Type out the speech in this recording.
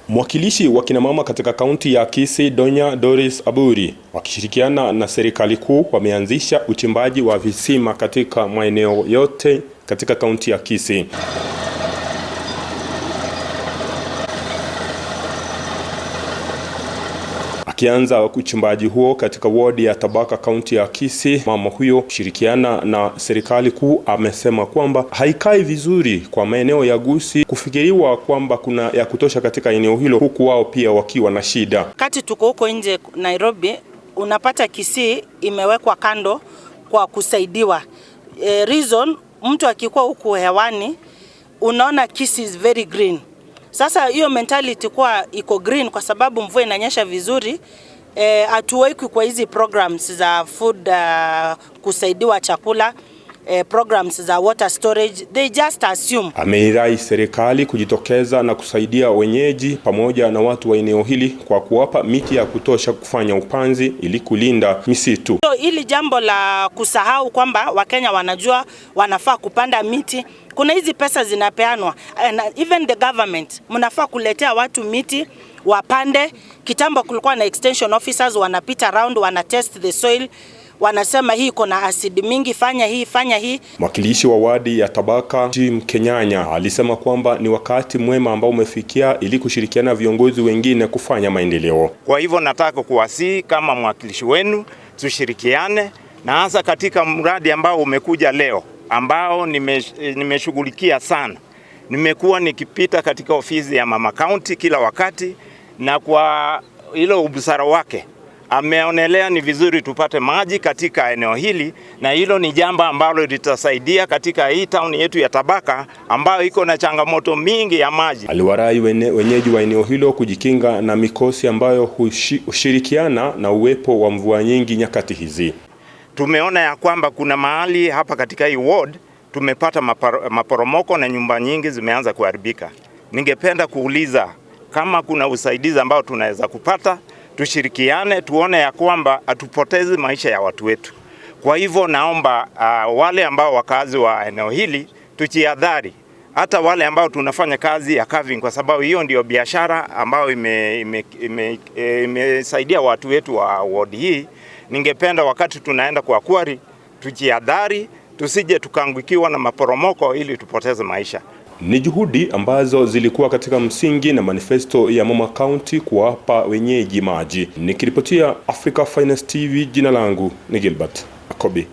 Mwakilishi wa kinamama katika kaunti ya Kisii, Donya Doris Aburi, wakishirikiana na serikali kuu wameanzisha uchimbaji wa visima katika maeneo yote katika kaunti ya Kisii. Akianza uchimbaji huo katika wodi ya Tabaka, kaunti ya Kisii, mama huyo kushirikiana na serikali kuu amesema kwamba haikai vizuri kwa maeneo ya Gusii kufikiriwa kwamba kuna ya kutosha katika eneo hilo, huku wao pia wakiwa na shida. Kati tuko huko nje Nairobi, unapata Kisii imewekwa kando kwa kusaidiwa. Reason, mtu akikuwa huku hewani unaona Kisii is very green. Sasa hiyo mentality kwa iko green kwa sababu mvua inanyesha vizuri, hatuweki kwa hizi programs za food, kusaidiwa chakula, programs za water storage, they just assume. Ameirai serikali kujitokeza na kusaidia wenyeji pamoja na watu wa eneo hili kwa kuwapa miti ya kutosha kufanya upanzi ili kulinda misitu. So, hili jambo la kusahau kwamba Wakenya wanajua wanafaa kupanda miti, kuna hizi pesa zinapeanwa and even the government mnafaa kuletea watu miti wapande. Kitambo kulikuwa na extension officers wanapita round, wana test the soil, wanasema hii iko na asidi mingi, fanya hii, fanya hii. Mwakilishi wa wadi ya Tabaka Jim Kenyanya alisema kwamba ni wakati mwema ambao umefikia ili kushirikiana na viongozi wengine kufanya maendeleo. Kwa hivyo nataka kuwasihi kama mwakilishi wenu tushirikiane, na hasa katika mradi ambao umekuja leo ambao nimeshughulikia sana. Nimekuwa nikipita katika ofisi ya Mama County kila wakati, na kwa hilo ubusara wake ameonelea ni vizuri tupate maji katika eneo hili, na hilo ni jambo ambalo litasaidia katika hii town yetu ya Tabaka ambayo iko na changamoto mingi ya maji. Aliwarai wenyeji wa eneo hilo kujikinga na mikosi ambayo hushirikiana na uwepo wa mvua nyingi nyakati hizi. Tumeona ya kwamba kuna mahali hapa katika hii ward tumepata maporomoko na nyumba nyingi zimeanza kuharibika. Ningependa kuuliza kama kuna usaidizi ambao tunaweza kupata, tushirikiane tuone ya kwamba hatupotezi maisha ya watu wetu. Kwa hivyo naomba wale ambao wakazi wa eneo hili tujihadhari, hata wale ambao tunafanya kazi ya carving, kwa sababu hiyo ndio biashara ambayo imesaidia watu wetu wa ward hii. Ningependa wakati tunaenda kwa quarry tujihadhari, tusije tukaangukiwa na maporomoko ili tupoteze maisha. Ni juhudi ambazo zilikuwa katika msingi na manifesto ya Mama County kuwapa wenyeji maji. Nikiripotia Africa Finest TV, jina langu ni Gilbert Akobi.